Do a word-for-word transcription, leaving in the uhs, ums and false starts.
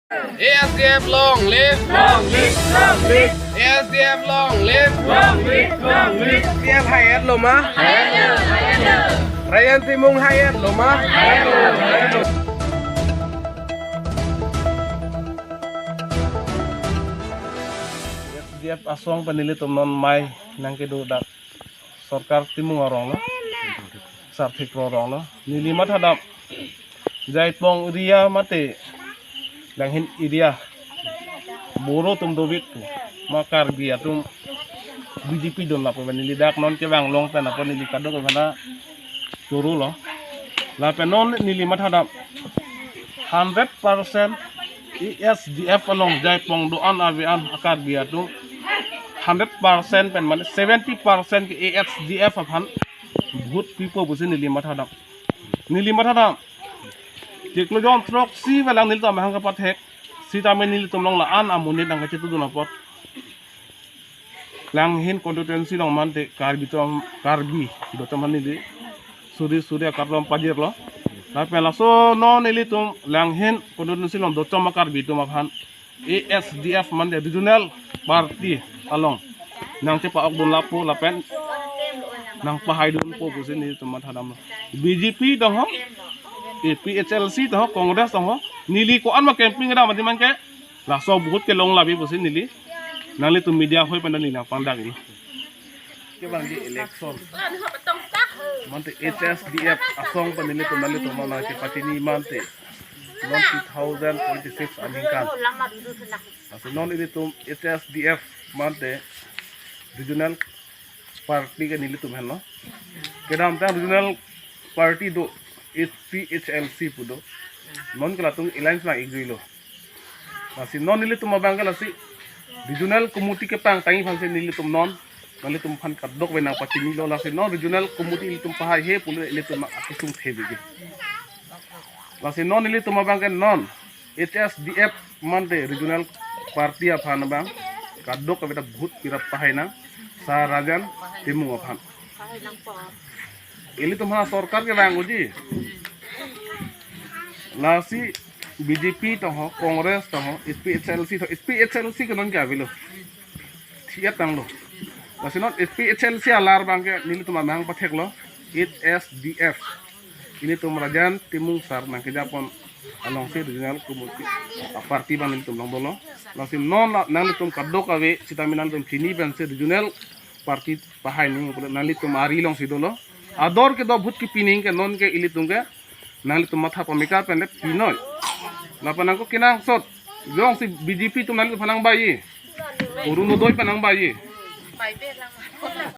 A S D F long live! Long live! Long live! A S D F long live! Long live! Long live! A S D F haihet lo ma? Haihet lo! Haihet lo! Rajan Timung haihet lo ma? Haihet lo! Haihet lo! A S D F asong pen nelitum non mei nangkedo dak Sorkar Timung arong lo, Sarthik Kro arong lo. Neli mathadam Jaipong area mate Langhin area Boro atum dovit pu ma Karbi atum B J P dun lapu neli dak non kevang long pen apot neli kadokave aphan choro lo. Lapen non neli mathadam hundred percent A S D F along Jaipong do-an ave-an a Karbi atum hundred percent pen mane seventy percent ke A S D F aphan vote pipo pusi neli mathadam. Neli mathadam. Chiklo jon throksi velang nelitum amahang kapathek. Sitame nelitum along la-an amonit nangkachetudun apot. Langhin constituency along mante Karbi atum, Karbi do atum aphan neli suri suri akar along pajirlo. Lapen laso non nelitum Langhin constituency along do atum a Karbi atum aphan A S D F mante regional party along nangchepa-okdun lapu lapen nangpahaidunpo pusi nelitum mathadamlo. B J P dong ho, A P H L C dong ho, Congress dong ho, neli ko-an ma campaign kedam adim anke laso vote kelong labi pusi neli nanglitum media ahoi pen neli nangpangdaklo. Kevangji election mante H S D F asong pen nelitum nanglitum nangkepachini mante non two thousand twenty-six aningkan. Lasi non ilitum H S D F mante regional party ke nelitum henlo. Kedamtang regional party do H P H L C pu do. Non ke latum alliance nang-ikjuilo. Lasi non nelitum abang ke lasi regional committee kepangtangji aphansi nelitum non nanglitum aphan kadokave nangpachinilo. Lasi non regional committee ilitum pahaihe pulo ilitum akesung thebiji. Lasi non nelitum abang ke non H S D F mante regional party aphan abang kadokave ta vote pirap pahai nang Sir Rajan Timung aphan. Ilitum ha sorkar kevang unji. Lasi B J P dong ho, Congress dong ho, H P H L C dong ho, H P H L C ke non ke avelo. Thiat tanglo. Lasi non H P H L C alar abang ke nelitum amahang patheklo H S D F. Ilitum Rajan Timung sir nangkejapon alongsi regional committee a party abang nelitum longdolo. Lasi non nanglitum kadokave sitame nanglitum chini pensi regional party pahai nangji pulo nanglitum ari alongsi dolo. Ador kedo vote kepi nangji ke non ke ilitum ke nanglitum matha pameka pen le pinoi. Lapen nangko kenangsot jongsi B J P atum nanglitum aphan nangbaiji, Orunodoi pen nangbaiji.